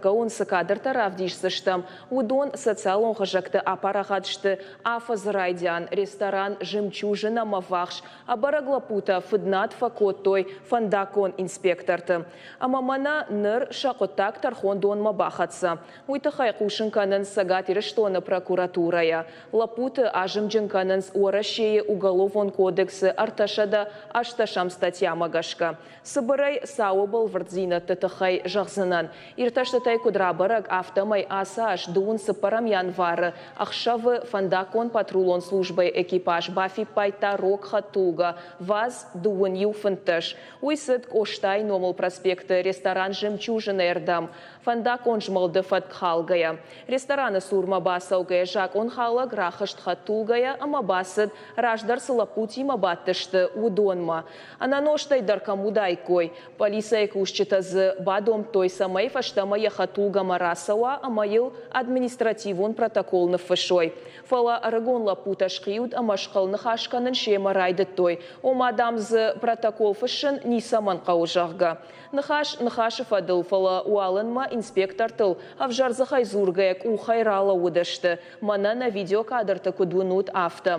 Ныртӕккӕ уын цы кадртӕ равдисдзыстӕм, уыдон социалон хызӕгты апарахат сты афӕдзы райдиан. Ресторан «Жемчужина»-мӕ ввахс ӕбӕрӕг лӕппутӕ фыднад фӕкодтой фӕндаггон инспекторты. Ӕмӕ мӕнӕ ныр сӕ хъуыддаг тӕрхондонмӕ бахӕццӕ. Уый тыххӕй хъусын кӕнынц Цӕгат Ирыстоны прокуратурӕйӕ. Лӕппуты азымджын кӕнынц Уӕрӕсейы Уголовон кодексы 380-ӕм статьямӕ гӕсгӕ. Цыбырӕй цауы бӕлвырддзинӕдты тыххӕй зӕгъдзынӕн. Иртӕстытӕй куыд рабӕрӕг, афтӕмӕй ацы аз дыууын цыппӕрӕм январы ӕхсӕвы фӕндаггон-патрулон службӕйы экипаж бафиппайдта рог хӕдтулгӕ ВАЗ дыууын иу 15. Уый цыд Къостайы номыл проспекты ресторан «Жемчужина»-йы рдӕм, фӕндаггон змӕлды фӕтк халгӕйӕ. Рестораны цурмӕ бацӕугӕйӕ закъонхалӕг рахызт хӕдтулгӕйӕ ӕмӕ бацыд, раздӕр цы лӕппутимӕ бадтысты, уыдонмӕ. Ӕнӕнозтӕй дӕр кӕм уыдаиккой. Пъӕлицӕйы кусджытӕ дзы бадомдтой, цӕмӕй фӕстӕмӕ йӕ хӕдтулгӕмӕ рацӕуа ӕмӕ йыл административон протокол ныффыссой. Фӕлӕ ӕрыгон лӕппутӕ схъиуд ӕмӕ схъыл ныхас кӕнын семӕ райдыдтой, ома, дам, дзы протокол фыссын ницӕмӕн хъӕуы, зӕгъгӕ. Ныхас ныхасы фӕдыл, фӕлӕ уалынмӕ инспектортыл ӕвзӕр дзыхӕй дзургӕйӕ къухӕй ралӕууыдысты, мӕнӕ нӕ видеокадрты куыд уынут, афтӕ.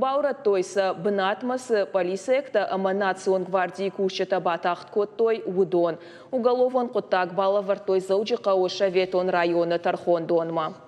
Баурӕдтой сӕ, бынатмӕ цы пъӕлицӕйӕгтӕ ӕмӕ национ гвардийы кусджытӕ батагъд кодтой, уыдон. Уголовон хъуыддаг балӕвӕрдтой Дзӕуджыхъӕуы Советон районы тӕрхондонмӕ.